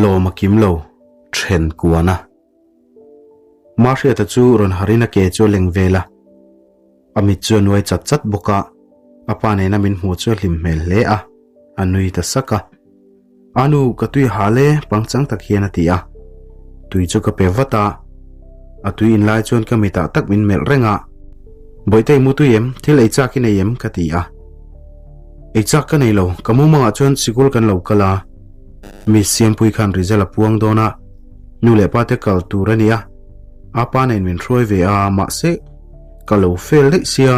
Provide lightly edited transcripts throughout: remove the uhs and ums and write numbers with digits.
Lawm a kim lo, then kuan a. Mahriata chu rawn harin a ke chu a leng vel a. A mit chu a nuai chat chat bawk a, a pa nena min hmuh chu a hlim hmel hle a, a nui ta sak a. A nu, ka tui hal e, pangchang tak hian a ti a. Tui chu ka pe vat a, a tui in lai chuan ka mitah tak min melh reng a. Bawihte i mu tui em? Thil ei chak i nei em? ka ti a. Ei chak ka nei lo, ka mumangah chuan sikul kan lo kal a. Miss Siampui khan result a puang dawn a, nu leh pa te kal tur a nia. A pa nen min hruai ve a, mahse ka lo fail daih sia.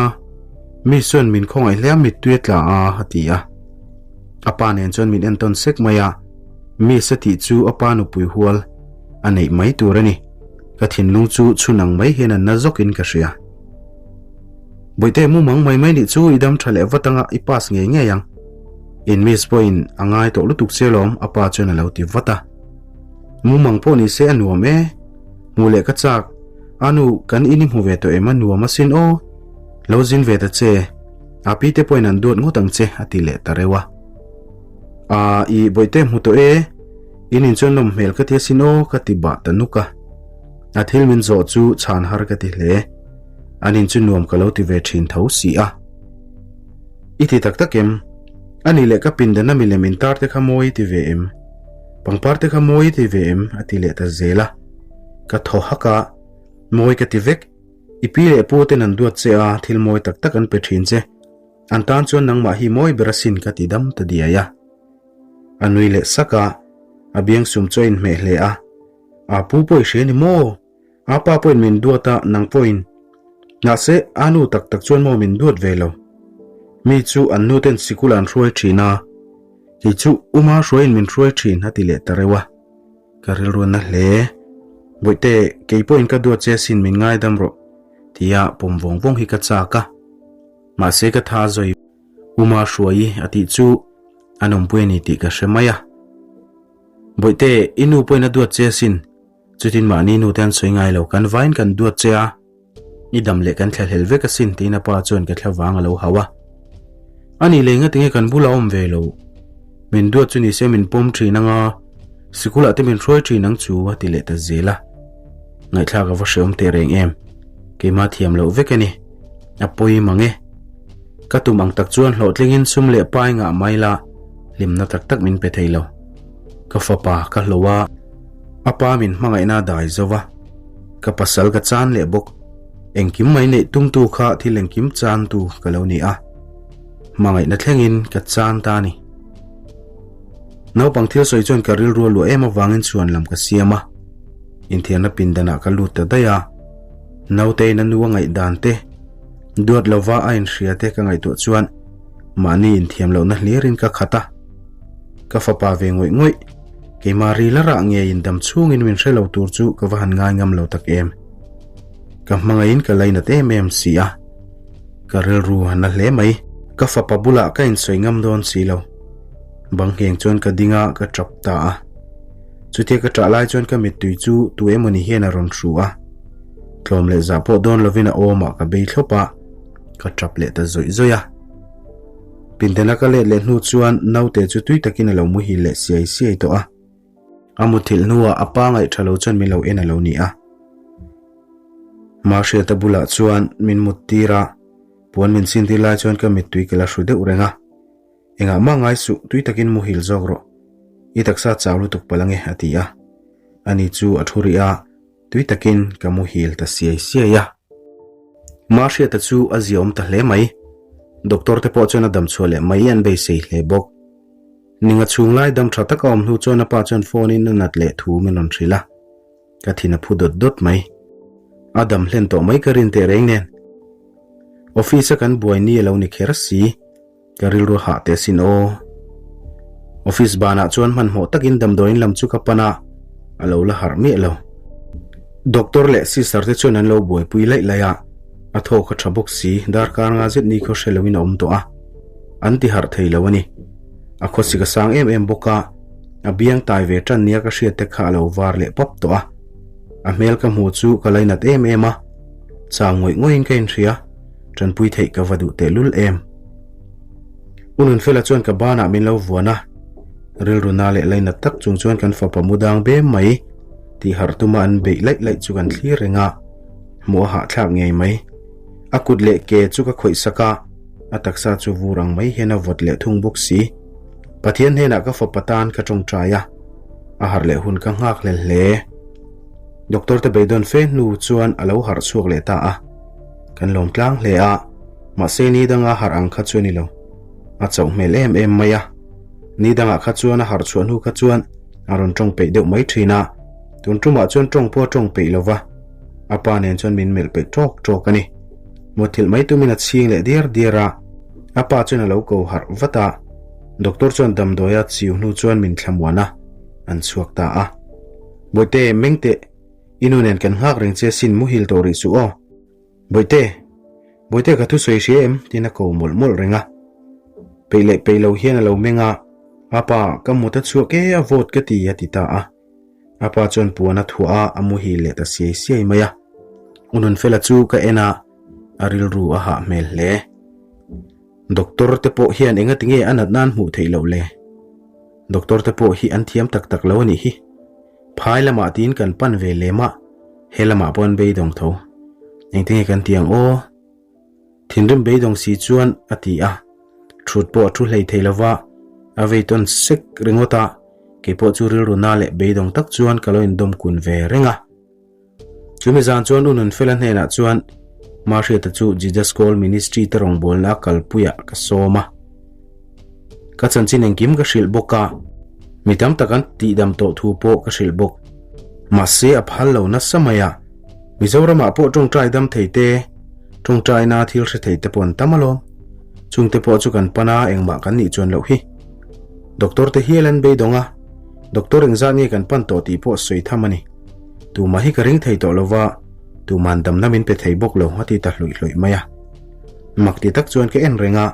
Miss chuan min khawngaih hle a, mittui a tla a, a ti a. A pa nen chuan min entawn sek mai a, Miss a tih chu a pa nupui hual a neih mai tur a ni. Ka thinlung chu chhun ang mai hian a na zawkin ka hria. Bawihte mumang mai mai nih chu i dam tha leh vat anga i pass ngei ngei ang. In miss pawhin a ngai tawh lutuk che lawm a pa chuan a lo ti vat a. Mumang pawh ni se a nuam e. Hmuh leh ka chak. A nu kan in i hmu ve tawh em a nuam asin aw. Lo zin ve ta che. A pi te pawhin an duat ngawt ang che a ti leh ta reuh a. A i bawihte hmu tawh e. In in chuan lawm hmel ka ti asin aw ka ti bah ta nuk a. A thil min zawh chu chhan har ka ti hle. An in chu nuam ka lo ti ve thin tho si a. I ti tak tak em? A nih leh ka pindan a milem intar te kha mawi i ti ve em? Pangpar te kha mawi i ti ve em? A ti leh ta zel a. Ka thaw hak a, mawi ka ti vek. I pi leh pu ten an duat che a, thil mawi tak tak an pe thin che. An tan chuan nangmah hi mawi ber asin ka ti dam ta diai a. A nui leh sak a, a biangsum chu a inhmeh hle a. A pu pawh i hria ni maw? A pa pawhin min duat a, nang pawhin. Mahse, a nu tak tak chuan maw min duat ve lo. Mi chu an nu ten sikul an hruai thin a, kei chu Uma hruaiin min hruai thin a ti leh ta reuh a. Ka rilru na hle. Bawihte, kei pawhin ka duat che asin min ngaidam rawh, tia pawm vawng vawng hi ka chak a. Mahse ka tha zawi Uma hruai a tih chu a nawmpui a ni tih ka hre mai a. Bawihte, i nu pawhin a duat che asin. Chutin mahni nu te an sawi ngai lo, kan vain kan duat che a, i dam leh kan thlahlel vek asin tiin a pa chuan ka thla vang a lo hau a. Ani lei ngati nge kan bulah awm ve lo, min duat chu nise min pawm thin anga, sikulah te min hruai thin ang chu a ti leh ta zel a. Ngaihthlak a va hreawm teh reng em, keimah thiam loh vek a ni, a pawi mang e. Ka tum ang tak chuan hlawhtlingin sum leh pai ngah mai la, hlimna tak tak min pe thei lo. Ka fapa ka hlo a. A pa min hmangaihna a dai zo va, ka pasal ka chan leh bawk. Engkim mai neih tumtu kha thil engkim chantu ka lo ni a, hmangaihna thlengin ka chan ta a ni. Naupang thil sawi chuan ka rilru a luah em avangin chhuan lam ka siam a, inthiarna pindanah ka lut ta daih a. Nautein a nu a ngaihdan te, duat lova a inhria te ka ngaihtuah chuan mahni inthiam lohna hlirin ka khat a. Ka fapa ve ngawih ngawih. Keimah ri la rah ngeiin dam chhungin min hre lo tur chu ka va han ngai ngam lo tak em. Ka hmangaihin ka lainat em em si a. Ka rilru a na hle mai. Ka fapa bulah ka insawi ngam dawn si lo. Bang ngheng chuan ka ding a, ka tap ta a. Chutia ka ṭah lai chuan ka mittui chu tu emawni hian a rawn hru a. Tlawm leh zah pawh dawn lovin a awmah ka bei thlawp a, ka tap leh ta zawih zawih a. Pindana ka let leh hnu chuan naute chu tui takin a lo muhil leh siai siai tawh a. A muthilh hnuah a pa ngaih tha lo chuan min lo en a lo ni a. Mahriata bulah chuan min mut tir a, puan min sin tir lai chuan ka mittui ka la hru deuh reng a. Engah mah ngai suh, tui takin muhil zawk rawh. I taksa chau lutuk palh ange a ti a. Ani chu a thu rih a, tui takin ka muhil ta siai siai a. Mahriata chu a ziaawm ta hle mai. Doctor te pawh chuan a dam chhuah leh mai an beisei hle bawk. Ninga chhung lai dam tha taka awm hnu chuan a pa chuan phone in a nat leh thu min rawn hrilh a. Ka thin a phu dawt dawt mai. A dam hlen tawh mai ka rin teh reng nen. Office a kan buai ni a lo ni kher si. Ka rilru hah teh asin aw. Office banah chuan hmanhmawh takin damdawiin lam chu ka pan a, a lo la harh miah lo. Doctor leh sister te chuan an lo buaipui laih laih a, a thawk a tha bawk si, darkar nga zet ni khaw hre loin a awm tawh a, an ti harh thei lo a ni. A khawsik a sang em em bawk a, a biang tai ve tan nia ka hriat te kha a lo var leh pap tawh a. A hmel ka hmuh chu ka lainat em em a, chau ngawih ngawihin ka inhria. Tanpui theih ka va duh tehlul em. U Nunfela chuan ka banah min lo vuan a. Rilru na leh lainat tak chung chuan kan fapa mu dang bem mai tih harh tuma an beih laih laih chu kan thlir reng a, hmuh a hahthlak ngei mai. A kut leh ke chu ka khawih sak a, a taksa chu vur ang mai hian a vawt leh thung bawk si. Pathian hnenah ka fapa tan ka tawngtai a, a harh leh hun ka nghak hlel hle. Doctor te beidawn fe hnu chuan a lo harh chhuak leh ta a, kan lawm tlang hle a, mahse ni danga harh ang kha chu a ni lo. A chauh hmel em em mai a, ni dangah kha chuan a harh chhuah hnu kha chuan a rawn tawng peih deuh mai thin a, tun tumah chuan tawng pawh a tawng peih lo va, a pa nen chuan min melh peih tawk tawk a ni. Mutthilh mai tumin a chhing leh diar diar a, a pa chuan a lo ko harh vat a, doctor chuan damdawia chiu hnu chuan min thlamuan a, an chhuak ta a. Bawihte, Mengte, i nu nen kan nghak reng che sin muhil tawh rih suh aw. Bawihte, Bawihte ka thusawi hria em? tiin a ko mawlh mawlh reng a. Peih leh peih lo hian a lo meng a, A pa, ka mut a chhuak e, a vawt ka ti, a ti ta a. A pa chuan puan a thuah a, a muhil leh ta siai siai mai a. U Nunfela chu ka en a, a rilru a hah hmel hle. Doctor te pawh hian engati nge a nat nan hmuh theih loh le? Doctor te pawh hi an thiam tak tak lo a nih hi. Phai lamah tiin kan pan ve lem a, he lamah pawh an beidawng tho. Engti nge kan ti ang aw? Thinrim beidawng si chuan a ti a, thut pawh a thu hlei thei lo va, a vei tawn sek ringawt a, kei pawh chu rilru na leh beidawng tak chuan ka lo indawm kun ve reng a. Chumi zan chuan U Nunfela hnenah chuan Mahriata chu Jesus Call Ministry te rawngbawlna a kalpuiah ka sawm a. Ka chanchin engkim ka hrilh bawk a, mi tam tak an tihdam tawh thu pawh ka hrilh bawk. Mahse a phal lo nasa mai a, Mizoramah pawh tawngtai dam thei te, tawngtaina thil hre thei te pawh an tam alawm. Chungte pawh chu kan pan a, engmah kan nih chuan loh hi. Doctor te hial an beidawng a, doctor engzat nge kan pan tawh tih pawh sawi tham a ni. Tumah hi ka ring thei tawh lova, tuman damna min pe thei bawk lo a ti ta hluih hluih mai a. Mak ti tak chuan ka en reng a,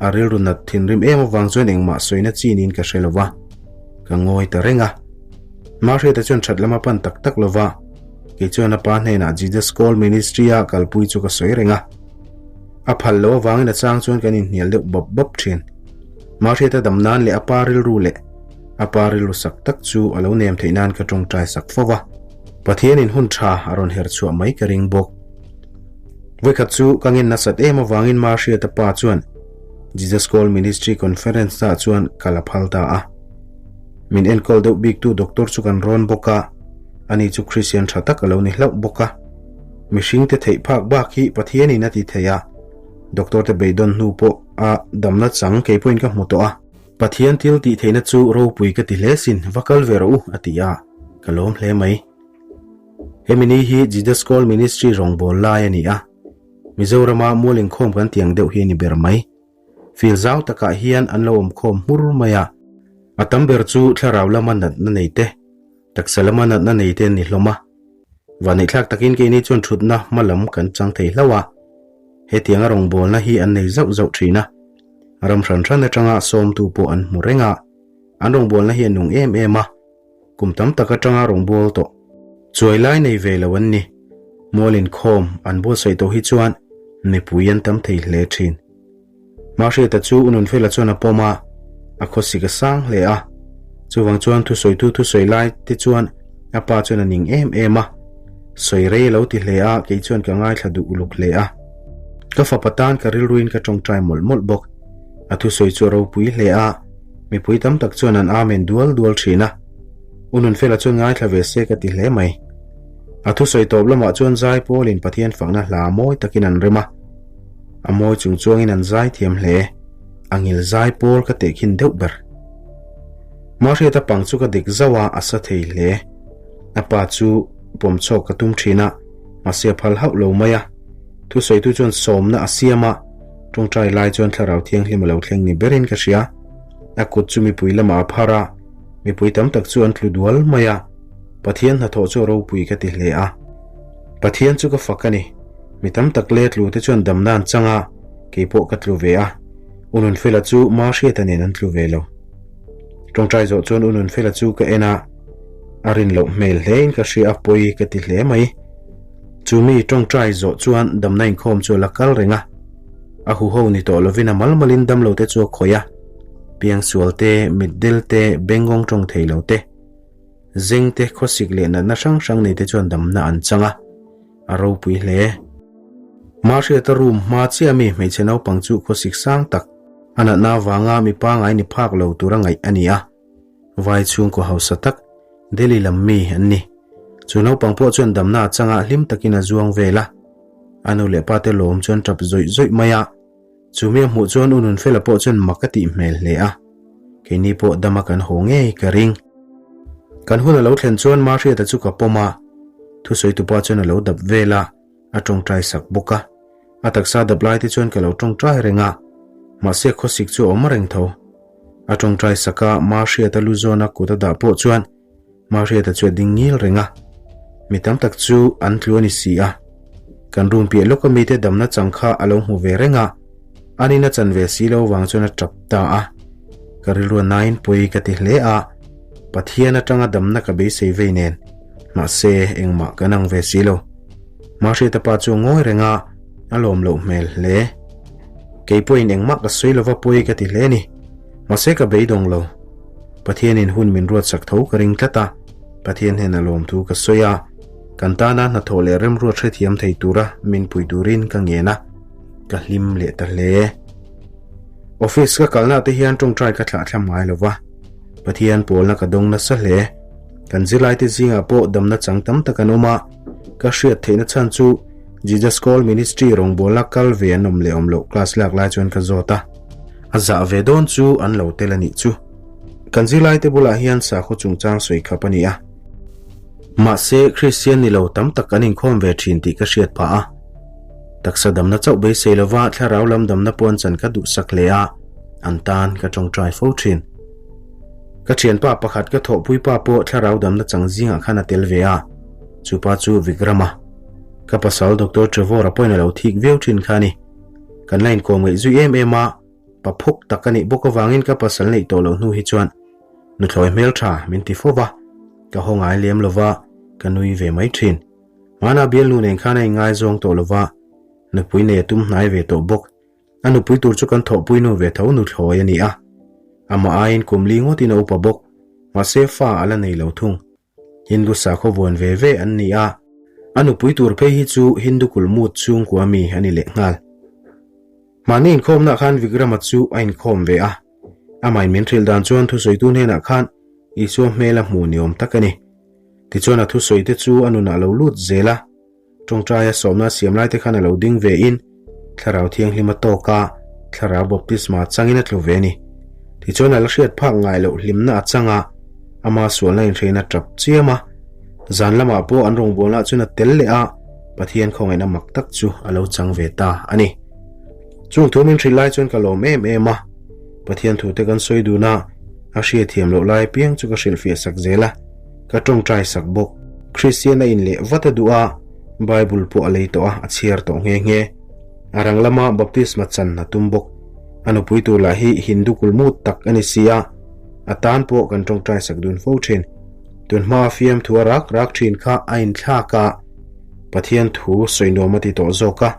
a rilru nat thinrim em avang chuan engmah sawina chi niin ka hre lova, ka ngawi ta reng a. Mahriata chuan that lama pan tak tak lova, kei chuan a pa hnenah Jesus Call Ministry-a kalpui chu ka sawi reng a. A phal loh avangin a chang chuan kan inhnial deuh bawp bawp thin. Mahriata dam nan leh a pa rilru leh A pa rilru sak tak chu a lo nem theih nan ka tawngtai sak fo va, Pathianin hun tha a rawn her chhuah mai ka ring bawk. Vawikhat chu ka ngen nasat em avangin Mahriata pa chuan Jesus Call Ministry Conference ah chuan ka la phal ta a. Min enkawl deuh biktu doctor chu kan rawn bawk a, ani chu Christian tha tak a lo ni hlauh bawk a. Mihringte theih phak bak hi Pathianin a ti thei a, doctor te beidawn hnu pawh a damna chang kei pawhin ka hmu tawh a. Pathian thil tih theihna chu ropui ka ti hle sin, va kal ve rawh u, a ti a, ka lawm hle mai. Hemi ni hi Jesus Call Ministry rawngbâwl lai a ni a, Mizorama mual inkhawm kan tih ang deuh hi a ni ber mai. Fil zau takah hian an lo awmkhawm hmur mai a, a tam ber chu thlarau lama natna nei te, taksa lama natna nei te an ni hlawm a. Vanneihthlak takin keini chuan thutna hma lam kan chang thei hlauh a, hetianga rawngbâwlna hi an nei zauh zauh thin a. Ram hran hran atanga sawmtu pawh an hmu reng a, an rawngbawlna hi a nung em em a, kum tam tak atanga rawngbâwl tawh chuai lai nei ve lo an ni. Mual inkhawm an buatsaih tawh hi chuan mipui an tam thei hle thin. Mahriata chu U Nunfela chuan a pawm a, a khawsik a sang hle a, chuvang chuan thusawitu thusawi lai te chuan a pa chuan a ning em em a, sawi rei a lo ti hle a, kei chuan ka ngaithla duh uluk hle a. Ka fapa tan ka rilruin ka tawngtai mawlh mawlh bawk. A thusawi chu a ropui hle a, mipui tam tak chuan an amen dual dual thin a. U Nunfela chuan ngaithla ve se ka ti hle mai. A thusawi tawp lamah chuan zai pawlin Pathian fakna hla mawi takin an rem a. A mawi chung chuangin an zai thiam hle. A ngil zai pawl ka tehkhin deuh ber. Mahriata pang chu ka dik zauh a, a sa thei hle. A pa chu pawm chhawk ka tum thin a, mahse a phal hauh lo mai a. Thusawitu chuan sawmna a siam a, tawngtai lai chuan thlarau thianghlim a lo thleng ni berin ka hria. A kut chu mipui lamah a phar a, mipui tam tak chu an tlu dual mai a. Pathian hnathawh chu a ropui ka ti hle a. Pathian chu ka fak a ni. Mi tam tak le tlu te chuan damna an chang a, kei pawh ka tlu ve a. U Nunfela chu Ma Hriata nen an tlu ve lo. Tawngtai zawh chuan U Nunfela chu ka en a, a rin loh hmel hlein ka hria a, pawi ka ti hle mai. Chu mi tawngtai zawh chuan damna inkhawm chu a la kal reng a, a huho ni tawh lovin a mal malin damlo te chu a khawih a. Piangsual te, mitdel te, bengngawng tawng thei lo te, zeng te, khawsik leh natna hrang hrang nei te chuan damna an chang a, a ropui hle. Mahriata room hma chiah mi hmeichhe naupang chu khawsik sang tak, a natna avanga mi pangai ni phak lo tura ngaih a ni a. Vai chhungkaw hausa tak, Delhi lam mi an ni. Chu naupang pawh chuan damna a changa hlim takin a zuang vel a. A nu leh pa te lawm chuan tap zawih zawih mai a. Chu mi a hmuh chuan U Nunfela pawh chuan mak a tih hmel hle a. Keini pawh dama kan haw ngei ka ring. Kan hun a lo thlen chuan Mahriata chu ka pawm a. Thusawi tupa chuan a lo dap vel a, a tawngtai sak bawk a. A taksa dap lai te chuan ka lo tawngtai reng a, mahse khawsik chu a awm reng tho. A tawngtai sak a, Mahriata lu zawna kut a dah pawh chuan Mahriata chu a ding ngil reng a. Mi tam tak chu an tlu a ni si a. Kan room piah lawka mite damna chang kha a lo hmu ve reng a, anin a chan ve si lo vang chuan a tap ta a. Ka rilru a nain pawi ka ti hle a, Pathian atanga damna ka beisei vei nen, mahse engmah kan ang ve si lo. Mahriata pa chu a ngawi reng a, a lawm loh hmel hle. Kei pawhin engmah ka sawi lova pawi ka ti hle a ni. Mahse ka beidawng lo. Pathianin hun min ruatsak tho ka ring tlat a, Pathian hnena lawmthu ka sawi a, kan tana hnathawh leh remruat hrethiam thei tura min pui turin ka ngen a, ka hlim leh ta hle. Office ka kalna te hian tawngtai ka thlah thlam ngai lova, Pathian pawlna ka dawng nasa hle. Kan zirlaite zingah pawh damna chang tam tak an awm a, ka hriat theihna chhan chu Jesus Call Ministry rawngbawlna kal ve an awm leh awm loh class lak lai chuan ka zawt a. A zah ve dawn chu an lo tel a nih chu. Kan zirlaite bulah hian sakhaw chungchang sawi khap a ni a. Mahse, Kristian ni lo tam tak an inkhawm ve thin tih ka hriat phah a. Taksa damna chauh beisei lova thlarau lam damna puan chan ka duhsak hle a, an tan ka tawngtai fo thin. Ka thianpa pakhat ka thawhpuipa pawh thlarau damna chang zingah khan a tel ve a, chupa chu Vikrama. Ka pasal Doctor Trevor-a pawhin a lo thik viau thin kha a ni. Kan la inkawm ngaih zui em em a, pa phawk tak a nih bawk avangin ka pasal neih tawh loh hnu hi chuan nuthlawi hmeltha min ti fo va, ka haw ngai lem lo va, ka nui ve mai thin. Hmana bialnu nen khan a inngaizawng tawh lo va, nupui nei a tum hnai ve tawh bawk. A nupui tur chu kan thawhpui nu ve tho nuthlawi a ni a, amah aiin kum li ngawtin a upa bawk, mahse fa a la nei lo thung. Hindu sakhaw vuan ve ve an ni a, a nupui tur phei hi chu Hindu kulmut chhungkua mi a ni lehnghal. Mahni inkhawmnaah khan Vikrama chu a inkhawm ve a, amah min hrilh dan chuan thusawitu hnenah khan Isua hmel a hmuh ni awm tak a ni. Tichuan a thusawite chu a nunah a lo lut zel a. Tawngtaia sawmna siam laite khan a lo ding ve in, Thlarau Thianghlim a tawk a, Thlarau Baptisma changin a tlu ve a ni. Tichuan a la hriat phak ngai loh hlimna a chang a, ama sualna inhrein a tap chiam a. Zan lamah pawh an rawngbawlna chuan a tel leh a, Pathian khawngaihna mak tak chu a lo chang ve ta a ni. Chung thu min hrilh lai chuan ka lawm em em a, Pathian thute kan sawi dun a, a hriathiam loh lai apiang chu ka hrilhfiah sak zel a. Ka tawngtai sak bawk. Kristian a inleh vat a duh a, Bible pawh a lei tawh a, a chhiar tawh nghe nghe. A rang lama baptisma chan a tum bawk. A nupui tur lah hi Hindu kulmut tak a ni si a, a tan pawh kan tawngtai sak dun fo thin. Tun hmaa fiamthu a rak rak thin kha a inthlak a, Pathian thu sawi nuam a ti tawh zawk a.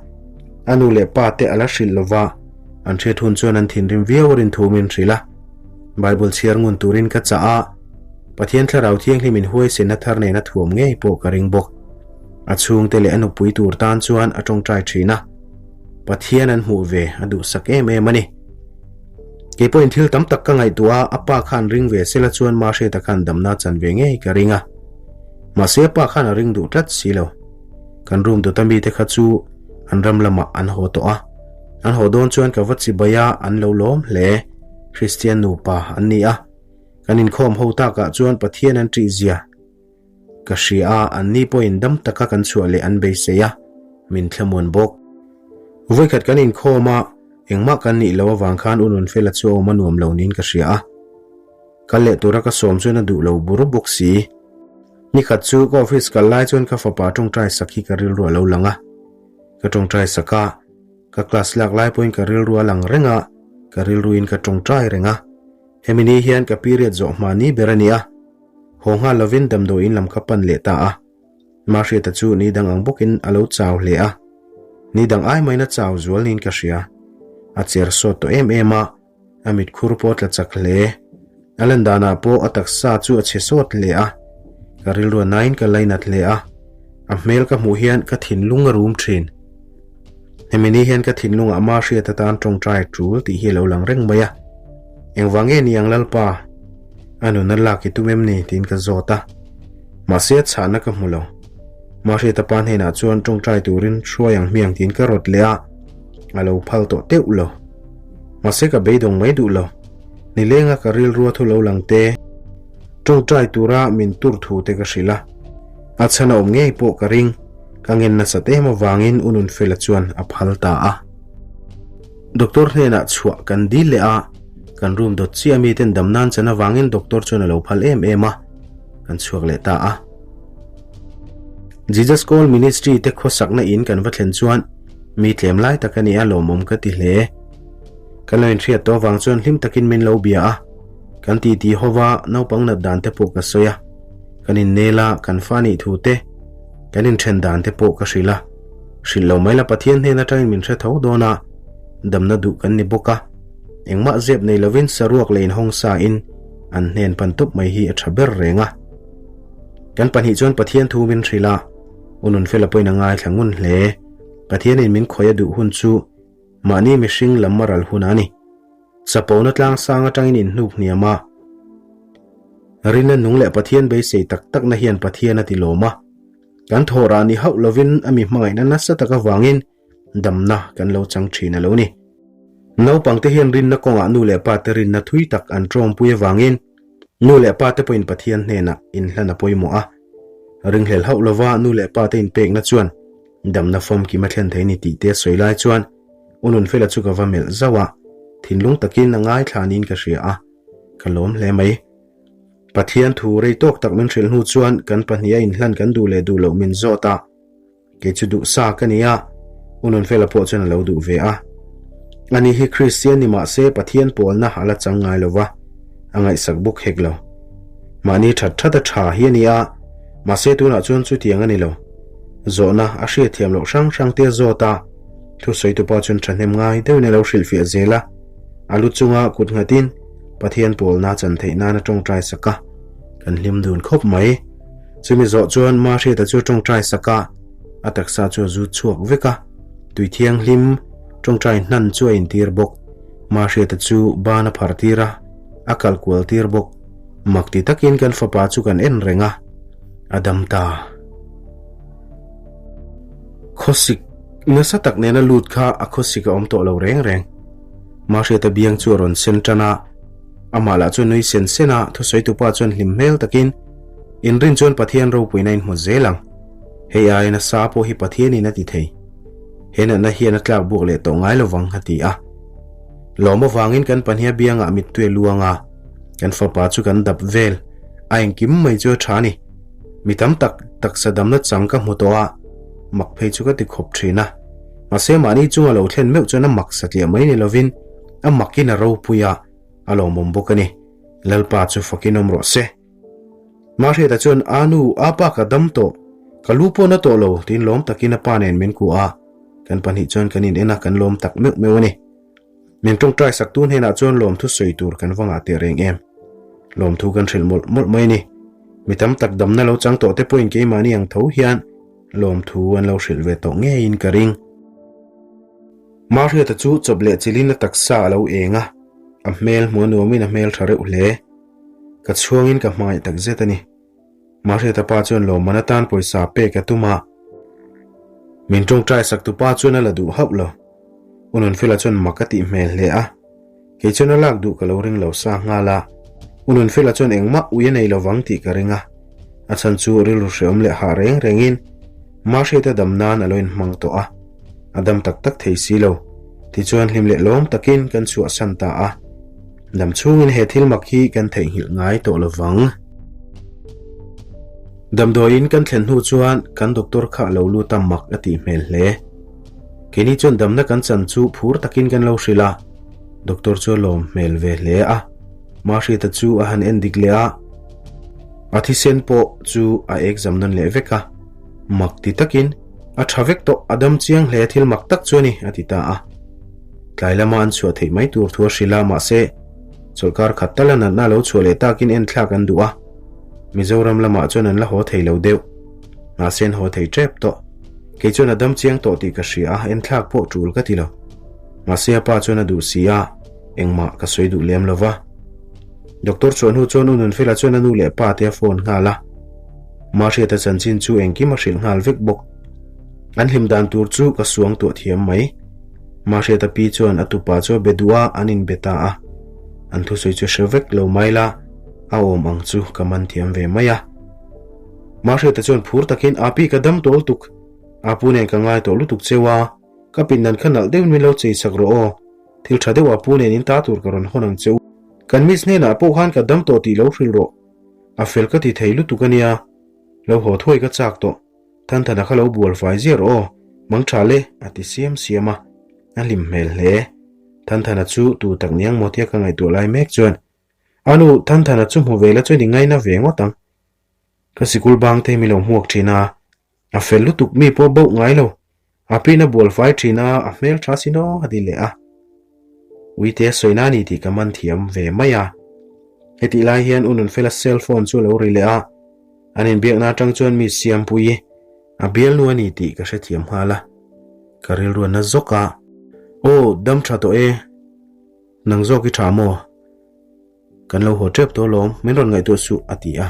A nu leh pa te a la hrilh lova, an hriat hun chuan an thinrim viau a rin thu min hrilh a. Bible chhiar ngun turin ka chah a, Pathian Thlarau Thianghlim in huaisenna thar nen a thuam ngei pawh ka ring bawk. A chhungte leh a nupui tur tan chuan a tawngtai thin a, Pathian an hmuh ve a duhsak em em a ni. Kei pawhin thil tam tak ka ngaihtuah a, a pa khan ring ve sela chuan Mahriata khan damna chan ve ngei ka ring a. Mahse a pa khan a ring duh tlat si lo. Kan room dawta mite kha chu an ram lamah an haw tawh a, an haw dawn chuan ka va chibai a, an lo lawm hle. Kristian nupa an ni a, kan inkhawm ho takah chuan Pathian an ṭih zia ka hria a, anni pawhin dam taka kan chhuah leh an beisei a, min thlamuan bawk. Vawikhat kan inkhawm a, engmah kan nih loh avang khan U Nunfela chu a awm a nuam lo niin ka hria a, kal leh tura ka sawm chuan a duh lo bur bawk si. Nikhat chu ka office kal lai chuan ka fapa ṭawngṭai sak hi ka rilru a lo lang a, ka ṭawngṭai sak a, Ka class lak lai pawhin ka rilru a lang reng a, ka rilruin ka tawngtai reng a. Hemi ni hian ka period zawh hma ni ber a ni a. Haw nghal lovin damdawiin lam ka pan leh ta a. Mahriata chu ni dang ang bawkin a lo chau hle a. Ni dang ai maina chau zual niin ka hria. A cher sawt tawh em em a. A mit khur pawh a tla chak hle. A lan danah pawh a taksa chu a chhe sawt hle a, ka rilru a nain ka lainat hle a, a hmel ka hmuh hian ka thinlung a rum thin. Hemi ni hian ka thinlungah ma hriat atan tawngtai tul tih hi a lo lang reng mai a. Engvang nge ni ang Lalpa? A nuna lak i tum em ni? tiin ka zawt a. Mahse a chhahna ka hmu lo. Mahriata pa hnenah chuan tawngtai turin hruai ang hmiang tiin ka rawt leh a, a lo phal tawh teuh lo. Mahse ka beidawng mai duh lo. Nilenga ka rilrua thu lo lang te, tawngtai tura min tur thu te ka hrilh a. A chhan a awm ngei pawh ka ring, ka ngen nasat em avangin U Nunfela chuan a phal ta a. Doctor hnenah chhuah kan dil leh a, kan room dawt chiah mi ten dam nan chan avangin doctor chuan a lo phal em em a, kan chhuak leh ta a. Jesus Call Ministry te khawsakna in kan va thlen chuan mi tlem lai tak a ni a, lawmawm ka ti hle. Kan lo inhriat tawh avang chuan hlim takin min lo bia a, kan titi hova naupang nat dan te pawh ka sawi a, kan innel a, kan fa nih thu te, kan inthen dan te pawh ka hrilh a. Hrilh lo mai la Pathian hnen atangin min hre tho dawn a, damna duh kan ni bawk a, engmah zep nei lovin saruak leh inhawng sa in an hnen pan tawp mai hi a tha ber reng a. Kan pahnih chuan Pathian thu min hrilh a, U Nunfela pawhin a ngaithla ngun hle. Pathianin min khawih a duh hun chu mahni mihring lam a ral hun a ni. Chapona tlang sang atangin inhnuk hniam a, rinna nung leh Pathian beisei tak takna hian Pathian a ti lawm a. Kan thawhrah ni hauh lovin a mi hmangaihna nasa tak avangin damna kan lo chang thin a lo ni. Naupangte hian rinna kawngah nu leh pate rinna thui tak an tawngpui avangin nu leh pate pawhin Pathian hnenah inhlan a pawimawh a. Ringhlel hauh lova nu leh pate inpekna chuan damna famkim a thlen thei ni tih te a sawi lai chuan U Nunfela chu ka va melh zauh a, thinlung takin a ngaithla niin ka hria a, ka lawm hle mai. Pathian thu rei tawk tak min hrilh hnu chuan kan pahniha inhlan kan duh leh duh loh min zawt a, kei chu duh sa ka ni a, U Nunfela pawh chuan a lo duh ve a. Ani hi Kristian ni mah se Pathian pawlna a la chang ngai lo va, a ngaihsak bawk hek lo. Mahni that that a tha hi a ni a, mahse tunah chuan chutiang a ni lo. Zawhna a hriatthiam loh hrang hrang te a zawt a, thusawitu pa chuan thahnem ngai deuhin a lo hrilhfiah zel a, a lu chunga kut nghatin Pathian pawlna chan theih nan a tawngtai sak a, kan hlim dun khawp mai. Chumi zawh chuan Mahriata chu a tawngtai sak a, a taksa chu a zut chhuak vek a, tui thianghlim tawngtai hnan chu a intir bawk. Mahriata chu ban a phar tir a, a kal kual tir bawk. Mak ti takin kan fapa chu kan en reng a, a dam ta. Khawsik nasa tak nena lut kha a khawsik a awm tawh lo reng reng. Mahriata biang chu a rawn sen tan a, amah lah chu nui sen sen a, thusawi tupa chuan hlim hmel takin, Inrin chuan Pathian ropuina in hmu zel ang. Hei aiin a sa pawh hi Pathianin a ti thei. He natna hian a tlak buak leh tawh ngai lovang a ti a. Lawm avangin kan pahniha biangah mittui a luang a, kan fapa chu kan dap vel, a engkim mai chu a tha a ni. Mi tam tak taksa damna chang ka hmu tawh a, mak phei chu ka ti khawp thin a. Mahse mahni chunga lo thlen meuh chuan a mak satliah mai ni lovin a makin a ropui a, a lawmawm bawk a ni. Lalpa chu fakin awm rawh se. Mahriata chuan, A nu, a pa ka dam tawh, ka lu pawh na tawh lo, tiin lawm takin a pa nen min kuah a. Kan pahnih chuan kan in en a, kan lawm tak meuh meuh a ni. Min tawngtai saktu hnenah chuan lawmthu sawi tur kan va ngah teh reng em. Lawmthu kan hrilh mawlh mawlh mai a ni. Mi tam tak damna lo chang tawh te pawhin keimahni ang tho hian lawmthu an lo hrilh ve tawh ngeiin ka ring. Mahriata chu chawp leh chilhin a taksa a lo eng a, a hmel hmuh a nuamin a hmel tha reuh hle. Ka chhuangin ka hmangaih tak zet a ni. Mahriata pa chuan lawmman atan pawisa pek a tum a, min tawngtai saktu pa chuan a la duh hauh lo. U Nunfela chuan mak a tih hmel hle a, kei chuan a lak duh ka lo ring lo sa nghal a. U Nunfela chuan engmah ui a nei lovang tih ka ring a, a chhan chu rilru hreawm leh hah reng rengin Mahriata dam nan a lo inhmang tawh a, a dam tak tak thei si lo. Tichuan hlim leh lawm takin kan chhuahsan ta a, dam chhungin he thil mak hi kan theihnghilh ngai tawh lovang. Damdawiin kan thlen hnu chuan kan doctor kha a lo lut a mak a tih hmel hle. Keini chuan damna kan chan chu phur takin kan lo hrilh a, doctor chu a lawm hmel ve hle a. Mahriata chu a han en dik leh a, a thisen pawh chu a exam nawn leh vek a, mak ti takin, A tha vek tawh, a dam chiang hle, thil mak tak chu a ni, a ti ta a. Tlai lama an chhuah theih mai tur thu a hrilh a, mahse, chawlhkar khat tala natna a lo chhuah leh takin enthlak an duh a, Mizoram lamah chuan an la haw thei lo deuh. Mahse an haw thei tep tawh. Kei chuan a dam chiang tawh tih ka hria a, enthlak pawh tul ka ti lo. Mahse a pa chuan a duh si a, engmah ka sawi duh lem lo va. Doctor chhuah hnu chuan U Nunfela chuan a nu leh pa te a phone nghal a. Mahriata chanchin chu engkim a hrilh nghal vek bawk. An hlim dan tur chu ka suang tuah thiam mai. Mahriata pi chuan a tupa chu a be duh a, an inbe ta a. An thusawi chu hre vek lo mai la, a awm ang chu ka man thiam ve mai a. Mahriata chuan phur takin, Api ka dam tawh lutuk, Apu nen ka ngai tawh lutuk cheu a, ka pindan kha nalh deuhin min lo chei sak rawh aw, thil tha deuh Apu nen in ta tur ka rawn hawn ang che u. Kan miss hnenah pawh khan ka dam tawh tih lo hrilh rawh, a fel ka ti thei lutuk a nia, lo haw thuai ka chak tawh. Thanthana kha lo bual fai ziah rawh aw, mang tha le, a ti siam siam a, a hlim hmel hle. Thanthana chu tu tak niang maw tia ka ngaihtuah lai mek chuan, A nu, Thanthana chu hmu ve la chuan i ngaina ve ngawt ang. Ka sikul bang te hi mi lo hmuak thin a, a fel lutuk mi pawh boh ngai lo. A pin a bual fai thin a, a hmel tha sin aw, a ti leh a. Uite a sawi na ni tih ka man thiam ve mai a. Hetih lai hian U Nunfela cell phone chu a lo ri leh a, an inbiakna atang chuan mi Siampuii a bialnu a ni tih ka hrethiam nghal a. Ka rilru a na zawk a. Aw, dam tha tawh e. Nang zawk i tha maw? Kan lo haw tep tawh alawm, min rawn ngaihtuah suh, a ti a.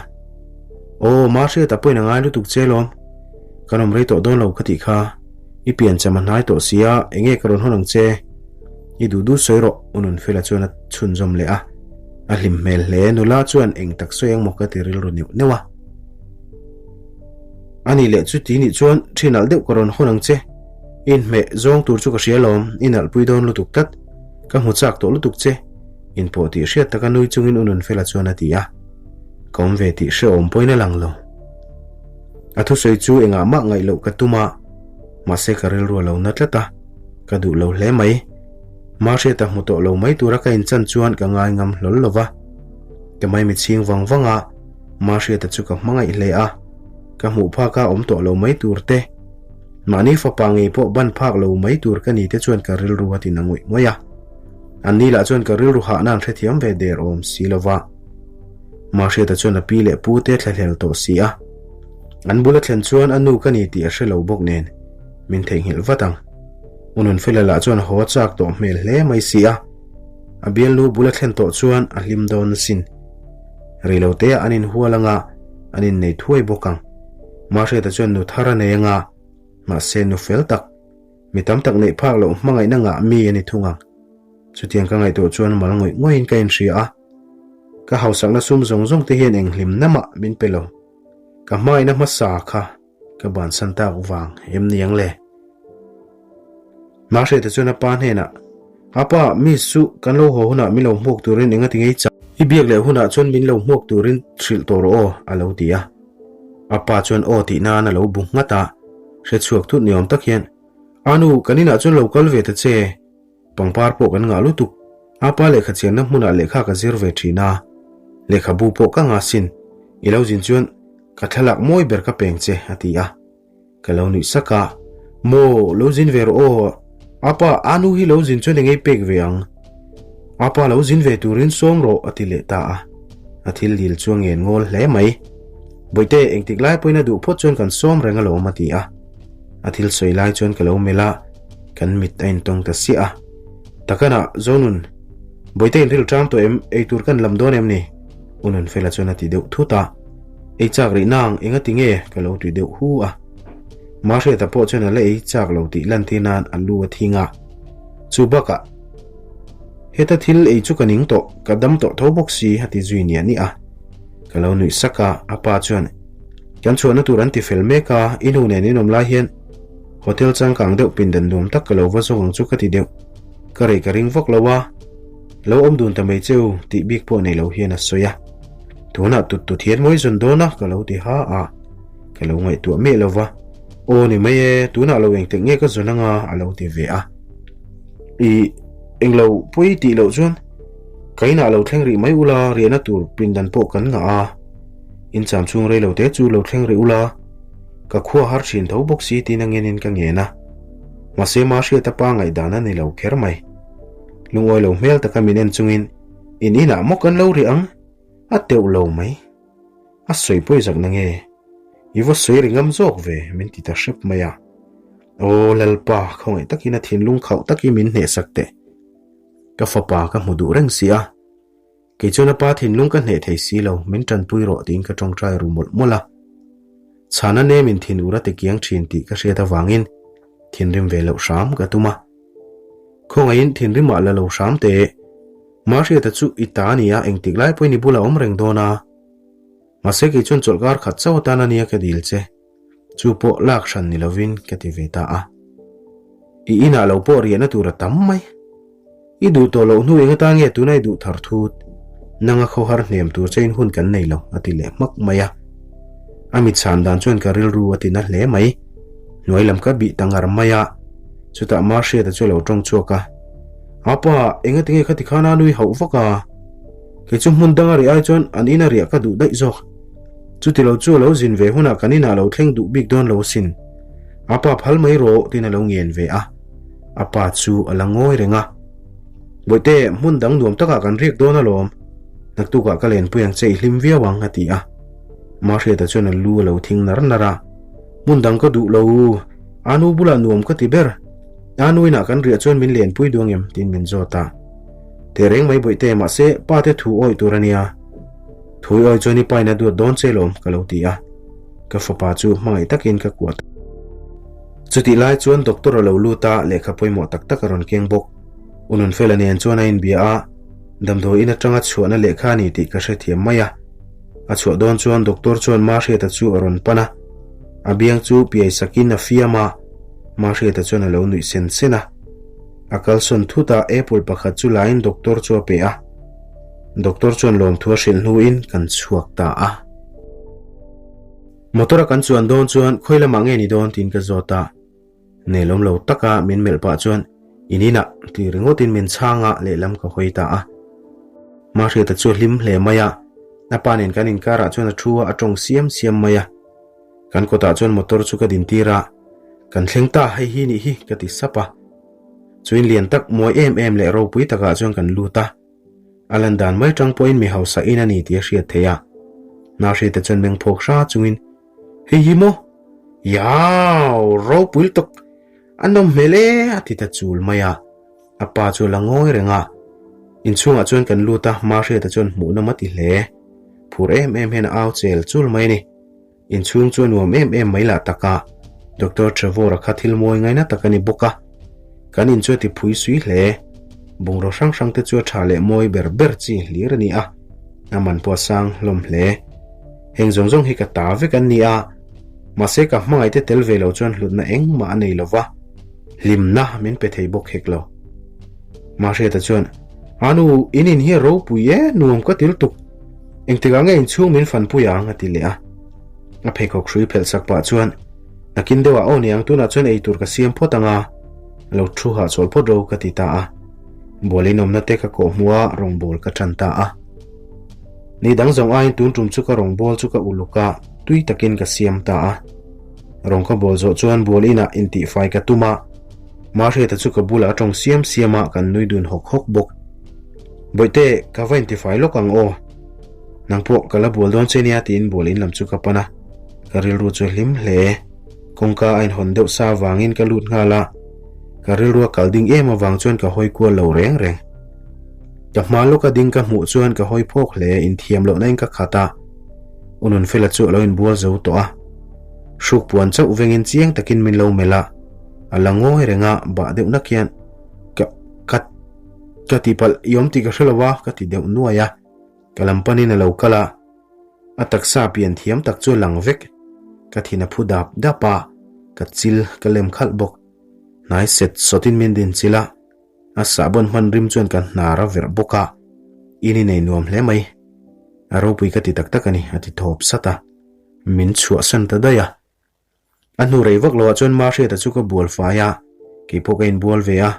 Aw, Mahriat a pawhin a ngai lutuk che alawm. Kan awm rei tawh dawn lo ka tih kha. I piancham a hnai tawh si a, enge ka rawn hawn ang che? I duh duh sawi rawh, U Nunfela chuan a chhunzawm leh a. A hlim hmel hle, nula chuan eng tak sawi ang maw ka ti rilru neuh neuh a. A nih leh chuti nih chuan ṭhi nalh deuh ka rawn hawn ang che. I inhmeh zawng tur chu ka hria alawm, i nalhpui dawn lutuk tlat. Ka hmu chak tawh lutuk che. Inpawh tih hriat taka nui chungin U Nunfela chuan a ti a, ka awm ve tih hrehawm pawhin a lang lo. A thusawi chu engah mah ngaih loh ka tum a, mahse ka rilru a lo na tlat a, ka duh lo hle mai. Mahriata hmu tawh lo mai tura ka inchan chuan ka ngai ngam hlawl lo va. Ka maimi chhing vang vang a, Mahriata chu ka hmangaih hle a, ka hmuh phaka awm tawh lo mai tur te, mahni fapa ngei pawh ban phak lo mai tur ka ni te chuan ka rilru a ti na ngawih ngawih a. An ni lah chuan ka rilru hahna an hrethiam ve der awm si lo va. Mahriata chuan a pi leh pu te thlahlel tawh si a. An bula thlen chuan a nu ka ni tih a hre lo bawk nen min theihnghilh vat ang. U Nunfela lah chuan haw chak tawh hmel hle mai si a. A bialnu bula thlen tawh chuan a hlim dawn asin. Reiloteah an inhual anga an innei thuai bawk ang. Mahriata chuan nu thar a nei anga, mahse nu fel tak. Mi tam tak neih phak loh hmangaihna ngah mi a ni thung ang. Chutiang ka ngaihtuah chuan mal ngawih ngawihin ka inhria a. Ka hausakna sum zawng zawng te hian eng hlim namah min pe lo. Ka hmangaihna hmasa kha ka bansan tak vang em ni ang le? Mahriata chuan a pa hnenah, A pa, Miss chu kan lo haw hunah min lo hmuak turin eng a ti ngei chak? I biak leh hunah chuan min lo hmuak turin hrilh tawh rawh aw, a lo ti a. A pa chuan aw tih nan a lo bu nghat a, hre chhuak thut ni awm tak hian, A nu, kan inah chuan lo kal ve ta che, pangpar pawh kan ngah lutuk, a pa lehkha chianna hmunah lehkha ka zir ve thin a, lehkhabu pawh ka ngah sin, i lo zin chuan ka thlalak mawi ber ka peng che, a ti a. Ka lo nuih sak a, Maw, lo zin ve rawh aw, apa, a nu hi lo zin chuan engei pek ve ang? Apa lo zin ve turin sawm rawh, a ti leh ta a. A thil dil chu a ngen ngawl hle mai. Bawihte, engtik lai pawhin a duh phawt chuan kan sawm reng alawm, a ti a. A thil sawi lai chuan ka lo melh a, kan mit a intawng ta siah a. Takana, Zonun, Bawihte in rilṭam tawh em? Eitur kan lam dawn em ni? U Nunfela chuan a ti deuh thut a. Ei chak rih nang, enga ti nge? Ka lo tui deuh hu a. Mahriata pawh chuan a la ei chak lo tih lantir nan a lu a thing a. Chu bakah, Heta thil ei chu ka ning tawh, ka dam tawh tho bawk si, a ti zui nia nia a. Ka lo nuih sak a, a pa chuan, Kan chhuahna tur an ti fel mek a, i nu nen in awm lai hian hotel changkang deuh pindan nuam tak ka lo va zawng ang chu ka ti deuh. Ka rei ka ring vak lo a, lo awm dun ta mai cheu tih bik pawh nei lo hian a sawi a. Tunah tut tut hian mawi zawn dawn a ka lo ti ha a, ka lo ngaihtuah miah lo va, Aw ni mai e, tunah lo engtik nge ka zawn anga a lo ti ve a. I englo pawi tih loh chuan ka inah lo thleng rih mai ula, riahna tur pindan pawh kan ngah a, in cham chhung rei lo te chu lo thleng rih ula, ka khua har thin tho bawk si tiin a ngenin ka ngen a. Mahse Mahriata pa ngaihdan a ni lo kher mai. Lungawi lo hmel taka min en chungin, In inah maw kan lo rih ang? A teuh lo mai. A sawi pawi zak na nge? I va sawi ri ngam zawk ve, min ti ta hrep mai a. Aw Lalpa, khawngaih takin a thinlung khauh takin min hnehsak teh. Ka fapa ka hmu duh reng si a. Kei chuan a pa thinlung ka hneh thei si lo, min tanpui rawh tiin ka tawngtai ru mawlh mawlh a. Chhana nemin thin ur a ti kiang thin tih ka hriat avangin thinrim ve loh hram ka tum a. Khawngaihin thinrimah la lo hram teh. Mahriata chu i ta a ni a, engtik lai pawhin i bulah awm reng dawn a. Mahse kei chuan chawlhkar khat chauh atan a nia ka dil che. Chu pawh lak hran ni lovin ka ti ve ta a. I inah lo pawh riahna tur a tam mai. I duh tawh loh hnu eng atan nge tuna i duh thar thut? Nanga khawhar hnem tur chein hun kan nei lo, a ti leh hmak mai a. A mit chhan dan chuan ka rilru a ti na hle mai. Hnuai lam ka bih ta ngar mai a. Chutah Mahriata chu a lo tawng chhuak a. Apa, engati nge khati khan a nui hauh vak a? Kei chu hmun danga riah ai chuan an ina riah ka duh daih zawk. Chuti lo chu a lo zin ve hunah kan inah lo thleng duh bik dawn lo asin. A pa phal mai rawh tiin a lo ngen ve a. A pa chu a la ngawi reng a. Bawihte, hmun dang nuam takah kan riak dawn alawm. Naktukah ka lenpui ang che i hlim viau ang a ti a. Mahriata chuan a lu a lo thing nar nar a. Hmun dang ka duh lo, a nu bulah nuam ka ti ber. A nu inah kan riah chuan min lenpui duang em? tiin min zawt a. Tehreng mai Bawihte, mahse pa te thu awih tur a nia. Thui awi chuan i pain a duat dawn che lawm ka lo ti a, ka fapa chu hmangaih takin ka kuah ta. Chutih lai chuan doctor a lo lut a, lehkha pawimawh tak tak a rawn keng bawk. U Nunfela nen chuan a inbia a, damdawi in atanga chhuahna lehkha a ni tih ka hrethiam mai a. A chhuah dawn chuan doctor chuan Mahriata chu a rawn pan a, a biang chu piai sakin a fiam a, Mahriata chuan a lo nuih sen sen a. A kalsawn thut a, apple pakhat chu lain doctor chu a pe a. Doctor chuan lawmthu a hrilh hnuin kan chhuak ta a. Motor a kan chuan dawn chuan khawi lamah nge ni dawn tiin ka zawt a. Nelawm lo taka min melh pah chuan in inah ti ringawtin min chhang a lehlam ka hawi ta a. Mahriata chu a hlim hle mai a, a pa nen kan inkarah chuan a thu a, a tawng siam siam mai a. Kan kawtah chuan motor chu ka dintir a, kan thleng ta hei hi nih hi ka ti sap a. Chuin lian tak mawi em em leh ropui takah chuan kan lut a. A lan dan mai tang pawhin mi hausa in a ni tih a hriat theih a. Nahri te chuan meng phawk hra chungin, Hei hi maw? Iau! Ropui lutuk! A nawm hmel e! a ti ta chul mai a. A pa chu a la ngawi reng a. Inchhungah chuan kan lut a, Mahriata chuan hmuhnawm a ti hle. Phur em em hian a au chel chul mai a ni. Inchhung chu a nuam em em mai lah tak a, Doctor Trevor-a kha thil mawi ngaina tak a ni bawk a. Kan in chu a ti phui sui hle. Bungraw hrang hrang te chu a tha leh mawi ber ber chi hlir a ni a, a man pawh a sang hlawm hle. Heng zawng zawng hi ka ta vek an ni a, mahse ka hmangaih te tel ve lo chuan hlutna engmah a nei lo va, hlimna min pe thei bawk hek lo. Mahriata chuan, A nu, in in hi a ropui e, nuam ka ti lutuk. Engtikah nge inchhung min fanpui ang? a ti leh a. A pheikhawk hrui phelh sak pah chuan, Nakin deuhah aw niang, tunah chuan ei tur ka siam phawt ang a, lo thu hahchawl phawt ro ka ti ta a. Bual inawmna te ka kawh hmuh a, rawngbâwl ka ṭan ta a. Ni dang zawng aiin tun ṭum chu ka rawngbâwl chu ka uluk a, tui takin ka siam ta a. Rawng ka bawl zawh chuan bual inah intihfai ka tum a, Mahriata chu ka bulah a ṭawng siam siam a, kan nui dun hawk hawk bawk. Bawihte, ka va intifai lawk ang aw. Nang pawh ka la bual dawn che nia tiin bual in lam chu ka pan a, ka rilru chu a hlim hle. Kawngka a inhawn deuh sa avangin ka lut nghal a, ka rilru a kal ding em avang chuan ka hawi kual lo reng reng. Ka hma lawka ding ka hmuh chuan ka hawi phawk hle, inthiam lohna in ka khat a. U Nunfela chu a lo inbual zo tawh a, hruk puan chauh vengin chiang takin min lo melh a, a la ngawi reng a, bah deuh nak hian ka ka Ka ti palh i awm tih ka hre lo a, ka ti deuh nuai a. Ka lam panin a lo kal a, a taksa pian thiam tak chu a lang vek. Ka thin a phu dap dap a, ka chil ka lem khalh bawk. Hnai set sawtin min din chil a, a sahbawn hman rim chuan ka hnar a verh bawk a, in i nei nuam hle mai. A ropui ka ti tak tak a ni, a ti thawp sat a, min chhuahsan ta daih a. A hnu rei vak loah chuan Mahriata chu ka bual fai a, kei pawh ka inbual ve a.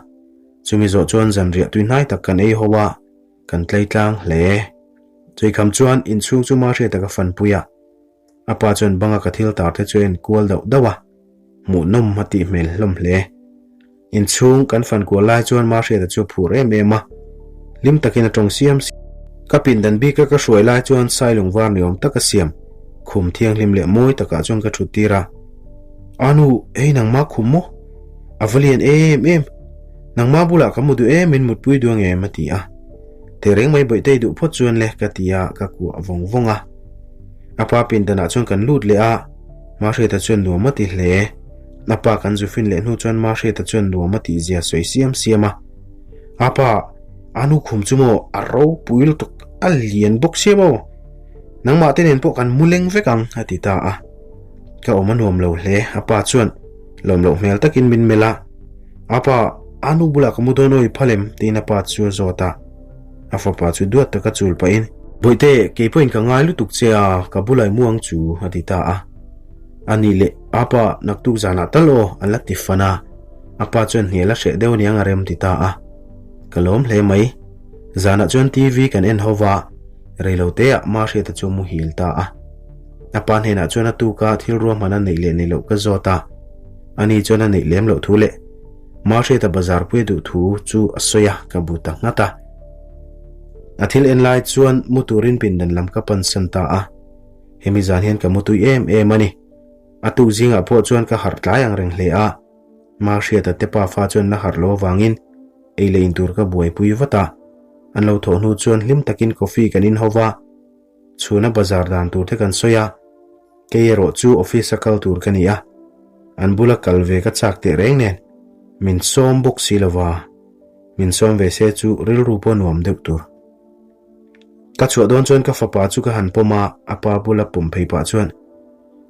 Chumi zawh chuan zanriah tui hnai tak kan ei ho a, kan tlei tlang hle. Chuikham chuan inchhung chu Mahriata ka fanpui a, a pa chuan banga ka thil tar te chu a enkual dauh dauh a, hmuhnawm a tih hmel hlawm hle. Inchhung kan fan kual lai chuan Mahriata chu a phur em em a, hlim takin a tawng siam siam. Ka pindan bika ka hruai lai chuan sailung var ni awm tak a siam, khum thianghlim leh mawi takah chuan ka thut tir a. Anu, hei nangmah khum maw? A va lian em em! Nangmah bulah ka mu duh em in mutpui duh ang em? a ti a. Tehreng mai Bawihtei duh phawt chuan le ka ti a, ka kuah vawng vawng a. A pa pindanah chuan kan lut leh a, Mahriata chuan nuam a ti hle. A pa kan zu fin leh hnu chuan Mahriata chuan nuam a tih zia sawi siam siam a. A pa, a nu khum chu maw a ropui lutuk, a lian bawk sia maw? Nangmah te nen pawh kan mu leng vek ang, a ti ta a. Ka awm a nuam lo hle, a pa chuan lawm loh hmel takin min melh a. A pa, a nu bulah ka mu dawn awi phal em? tiin a pa chu a zawt a. A fapa chu duat taka chul pahin, Bawihte, kei pawhin ka ngai lutuk che a, ka bulah i mu ang chu, a ti ta a. A nih leh, a pa, naktuk zanah tal aw, a la ti fan a. A pa chuan hnial a hreh deuh aniang a rem ti ta a. Ka lawm hle mai. Zanah chuan TV kan en ho va, reiloteah Mahriata chu a muhil ta a. A pa hnenah chuan a tuka thil ruahman a neih leh neih loh ka zawt a. Ani chuan a neih lem loh thu leh Mahriata bazar pui a duh thu chu a sawi a, ka bu ta nghat a. A thil en lai chuan mu turin pindan lam ka pansan ta a. Hemi zan hian ka mutui em em a ni. A tuk zingah pawh chuan ka harh tlai ang reng hle a. Mahriata te pafa chuan la harh lo avangin ei leh in tur ka buaipui vat a. An lo thawh hnu chuan hlim takin coffee kan in ho va. Chhuna bazar dan tur te kan sawi a, kei erawh chu office a kal tur ka ni a, an bula kal ve ka chak teh reng nen min sawm bawk si lova, min sawm ve se chu rilru pawh nuam deuh tur. Ka chhuah dawn chuan ka fapa chu ka han pawm a, a pa bula pawm phei pah chuan,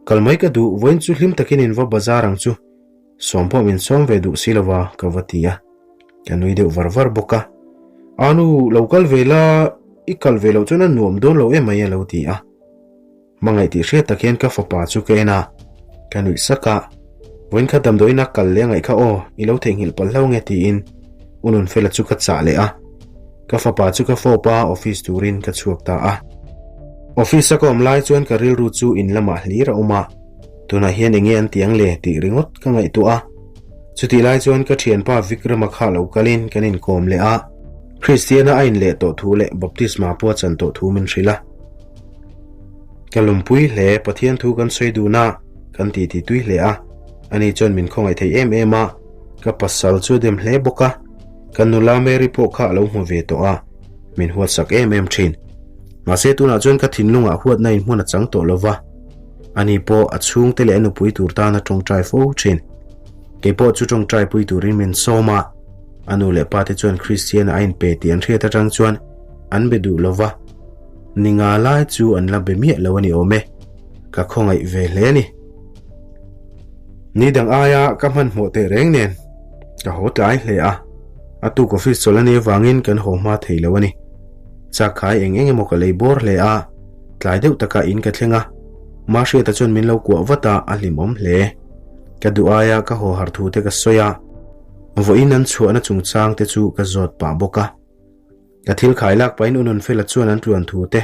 Kal mai ka duh, vawiin chu hlim takin in va bazar ang chu, Sawm pawh min sawm ve duh si lova ka va ti a, ka nui deuh var var bawk a. A nu, lo kal ve la, i kal ve loh chuan a nuam dawn lo em mai a lo ti a. Hmangaih tih hriat tak hian ka fapa chu ka en a, ka nuih sak a. Vawiin kha damdawiin a kal leh a ngaih kha aw, i lo theihnghilh palh hlo nge tiin U Nunfela chu ka chah leh a. Ka fapa chu ka fawp a, office turin ka chhuak ta a. Office a ka awm lai chuan ka rilru chu in lamah hlir a awm a. Tunah hian enge an ti ang le tih ringawt ka ngaihtuah a. Chutih lai chuan ka thianpa Vikrama kha lo kalin kan inkawm leh a. Kristiana a inleh tawh thu leh baptisma pawh a chan tawh thu min hrilh a. Ka lumpui hle, Pathian thu kan sawi dun a, kan titi tui hle a. Ani chuan min khawngaih thei em em a, ka pasal chu a dem hle bawk a. Ka nula Mary pawh kha a lo hmu ve tawh a, min huatsak em em thin. Mahse tunah chuan ka thinlungah huatna in hmun a chang tawh lova. Ani pawh a chhungte leh a nupui tur tan a tawngtai fo thin. Kei pawh chu tawngtai pui turin min sawm a, a nu leh pa te chuan Kristian a inpe tih an hriat atang chuan an be duh lo va, ni nga lai chu an la be miah lo a ni awm e, ka khawngaih ve hle a ni. Ni dang aia ka hmanhmawh teh reng nen ka haw tlai hle a, a tuk office chawlh a nih avangin kan haw hma thei lo a ni. Chakkhai eng eng emaw ka lei bawr hle a, Tlai deuh takah in ka thleng a, Mahriata chuan min lo kuah vat a, a hlimawm hle. Ka duh aia ka haw har thu te ka sawi a, vawiin an chhuahna chungchang te chu ka zawt pah bawk a. Ka thil khai lak pahin U Nunfela chuan an tluan thu te,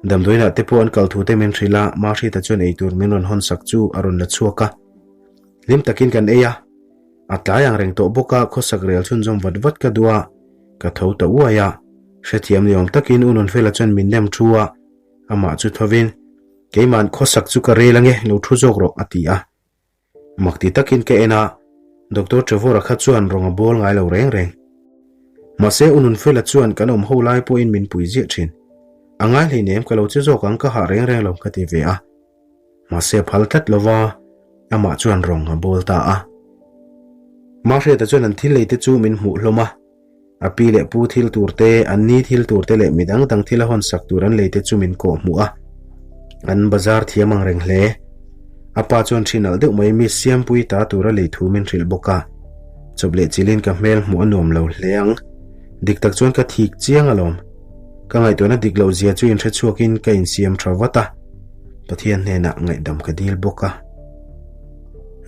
damdawiinah te pawh an kal thu te min hrilh a, Mahriata chuan eitur min rawn hawn sak chu a rawn la chhuak a. Hlim takin kan ei a, a tlai ang reng tawh bawk a, khawsak rel chhunzawm vat vat ka duh a, ka tho ta uai a. Hrethiam ni awm takin U Nunfela chuan min nem thu a, amah chu thovin, Keima'n khawsak chu ka rel ange, lo thu zawk rawh, a ti a. Mak ti takin ka en a, Doctor Trevor-a kha chuan rawng a bawl ngai lo reng reng. Mahse U Nunfela chuan kan awm ho lai pawhin min pui ziah thin. A ngai hleinem ka lo che zawk ang ka hah reng reng lo ka ti ve a. Mahse a phal tlat lova, amah chuan rawng a bawl ta a. Mahriata chuan an thil leite chu min hmuh hlawm a. A pi leh pu thil tur te, an ni thil tur te leh mi dang dang thil a hawn sak tur an lei te chu min kawh hmuh a. An bazar thiam ang reng hle. A pa chuan thin alh deuh mai mi Siampui ta tur a lei thu min hrilh bawk a. Chawp leh chilin ka hmel hmuh a nuam lo hle ang. Dik tak chuan ka thik chiang alawm. Ka ngaihtuahna dik loh zia chu inhre chhuakin ka insiam tha vat a. Pathian hnenah ngaihdam ka dil bawk a.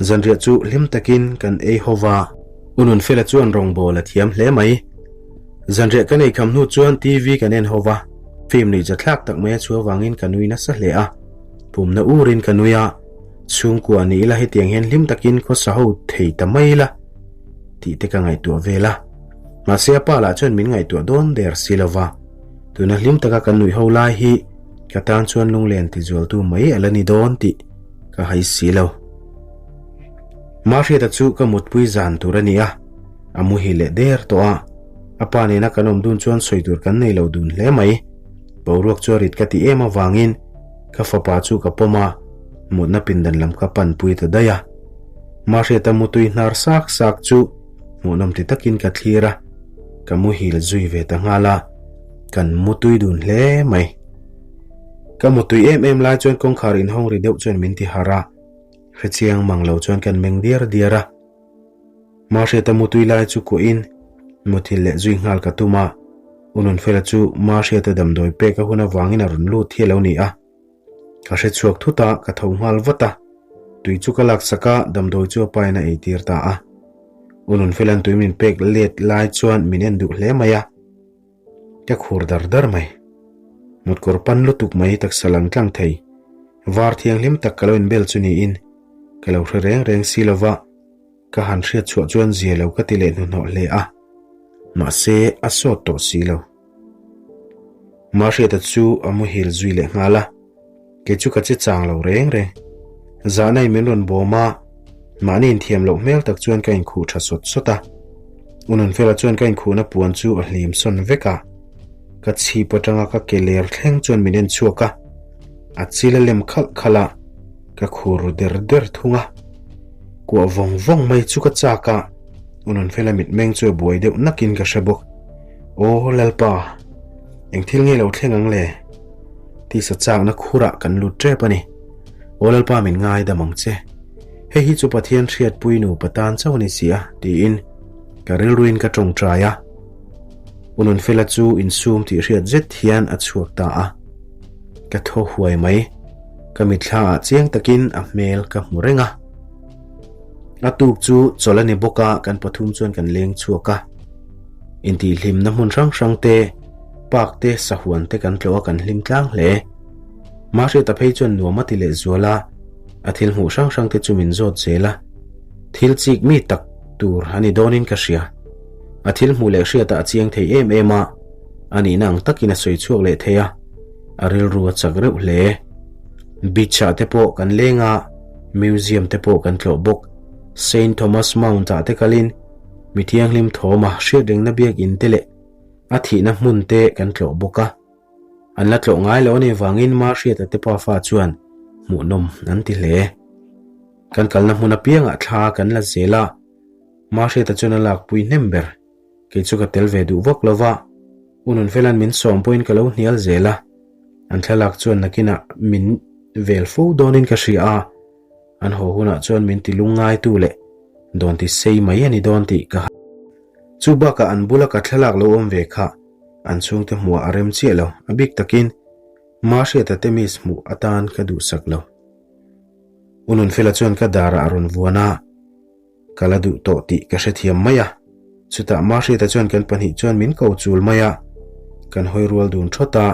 Zanriah chu hlim takin kan ei ho va. U Nunfela chuan rawngbâwl a thiam hle mai. Zanriah kan eikham hnu chuan TV kan en ho va, film nuih zathlâk tak mai a chhuah avangin ka nui nasa hle a. Pumna urin ka nui a, chhungkua ni ila hetiang hian hlim takin khawsa ho thei ta mai ila. Tih te ka ngaihtuah vel a. Mahse a pa lah chuan min ngaihtuah dawn der si lo va. Tuna hlim taka kan nuih ho lai hi ka tan chuan lunglen tizualtu mai a la ni dawn tih ka hai si lo. Mahriata chu ka mutpui zan tur a ni a, a muhil leh der tawh a. A pa nena kan awm dun chuan sawi tur kan nei lo dun hle mai. Boruak chu a rit ka ti em avangin ka fapa chu ka pawm a, mutna pindan lam ka panpui ta daih a. Mahriata mutui hnar sak sak chu hmuhnawm ti takin ka thlir a, ka muhil zui ve ta nghal a, kan mutui dun hle mai. Ka mutui em em lai chuan kawngkhar inhawng ri deuh chuan min ti harh a, hrechiang mang lo chuan kan meng diar diar a. Mahriata mutui lai chu kuahin muthilh leh zui nghal ka tum a, U Nunfela chu Mahriata damdawi pek a hun avangin a rawn lut hi a lo ni a. Ka hre chhuak thut a, ka tho nghal vat a. Tui chu ka laksak a, damdawi chu a pain a eitir ta a. U Nunfela'n tui min pek let lai chuan min en duh hle mai a, ka khur dar dar mai. Mutkawr pan lutuk mai taksa lang tlang thei, var thianghlim tak ka lo inbel chu niin ka lo hre reng reng si lo va. Ka han hriat chhuah chuan zia lo ka ti leh hnuhnawh hle a, mahse a sawt tawh si lo. Mahriata chu a muhil zui leh nghal a, kei chu ka che chang lo reng reng. Zahnai min rawn bawm a, mahni inthiam loh hmel tak chuan ka inkhuh tha sawt sawt a. U Nunfela chuan ka inkhuhna puan chu a hlim sawn vek a, ka chhip atanga ka ke ler thleng chuan min en chhuak a, a chil a lem khalh khalh a, ka khur ru der der thung a. Kuah vawng vawng mai chu ka chak a, U Nunfela mitmeng chu a buai deuh nakin ka hre bawk. Aw Lalpa, eng thil nge lo thleng ang le? Tisa chakna khurah kan lut tep a ni. Aw Lalpa min ngaidam ang che. Hei hi chu Pathian hriatpui nupa tan chauh a ni si a, tiin ka rilruin ka tawngtai a. U Nunfela chu insum tih hriat zet hian a chhuak ta a. Ka thaw huai mai. Ka mitthla ah chiang takin a hmel ka hmu reng a. A tuk chu chawlh a ni bawk a, kan pathum chuan kan leng chhuak a. Intihhlimna hmun hrang hrang te, park te, sahuan te kan tlawh a kan hlim tlang hle. Mahriata phei chuan nuam a ti leh zual a, a thil hmuh hrang hrang te chu min zawt zel a. Thil chik mi tak tur a ni dawnin ka hria. A thil hmuh leh hriatah a chiang thei em em a, a nihna ang takin a sawi chhuak leh thei a. A rilru a chak reuh hle. Beach ah te pawh kan leng a, museum te pawh kan tlawh bawk. Saint Thomas Mount ah te kalin mi thianghlim thawma hriatrengna biakinn te leh a thihna hmun te kan tlawh bawk a. An la tlawh ngai lo a nih vangin Mahriata te pafa chuan hmuhnawm an ti hle. Kan kalna hmun apiangah thla kan la zel a, Mahriata chuan a lakpui hnem ber. Kei chu ka tel ve duh vak lo va, U Nunfela'n min sawm pawhin ka lo hnial zel a, an thlalak chuan nakinah min vel fo dawnin ka hria a, an haw hunah chuan min ti lungngaitu leh dawn ti sei mai a ni dawn tih ka Chu bakah an bula ka thlalak lo awm ve kha an chhungte hmuhah a rem chiah lo, a bik takin Mahriata te miss hmuh atan ka duhsak lo. U Nunfela chuan ka darah a rawn vuan a. Ka la duh tawh tih ka hrethiam mai a. Chutah Mahriata chuan kan pahnih chuan min ko chul mai a. Kan hawi rual dun thawt a,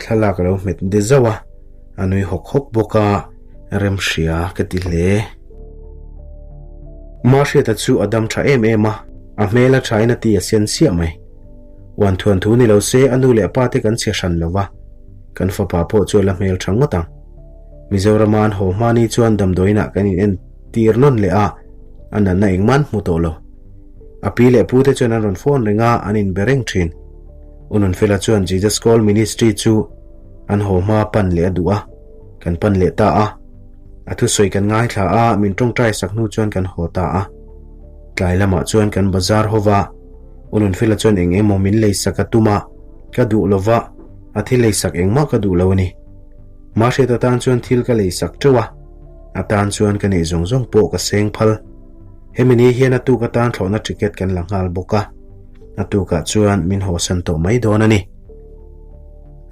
thlalak a lo hmet de zauh a, a nui hawk hawk bawk a, rem hria ka ti hle. Mahriata chu a dam tha em em a, a hmel a thain a ti a sen siah mai. Uan thuan thu ni lo se a nu leh a pa te kan chhe hran lo va, kan fapa pawh chu a la hmel tha ngawt ang. Mizorama an haw hma ni chuan damdawiinah kan in en tir nawn leh a, a natna engmah an hmu tawh lo. A pi leh pu te chuan an rawn phone reng a, an inbe reng thin. U Nunfela chuan Jesus Call Ministry chu an haw hma pan leh a duh a, kan pan leh ta a. A thusawi kan ngaithla a, min tawngtai sak hnu chuan kan haw ta a. Tlai lamah chuan kan bazar ho va, U Nunfela chuan eng emaw min leisak a tum a, ka duh lo va, a thil leisak engmah ka duh lo a ni. Mahriat atan chuan thil ka leisak teuh a, a tan chuan ka neih zawng zawng pawh ka seng phal. Hemi ni hian a tuk atan thlawhna ticket kan la nghal bawk a, a tukah chuan min hawsan tawh mai dawn a ni.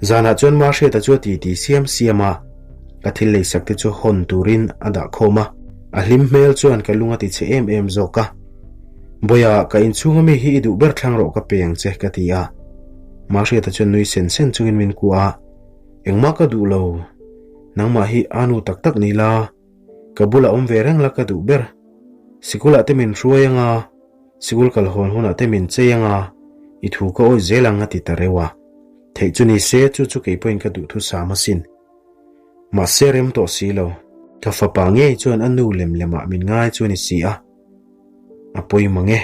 Zanah chuan Mahriata chu a titi siam siam a, ka thil leisak te chu hawn turin a dah khawm a, a hlim hmel chuan ka lung a ti chhe em em zawk a. Bawiha, ka inchhunga mi hi i duh ber thlang rawh ka pe ang che ka ti a. Mahriata chuan nui sen sen chungin min kuah a. Engmah ka duh lo. Nangmah hi a nu tak tak ni la, ka bulah awm ve reng la ka duh ber. Sikulah te min hruai anga, Sikul kal hawn hunah te min chei anga, i thu ka awih zel ang a ti ta reuh a. Theih chu ni se, chu chu kei pawhin ka duhthusam asin. Mahse rem tawh si lo. Ka fapa ngei chuan a nu lem lemah min ngai chu a ni si a, a pawi mang e.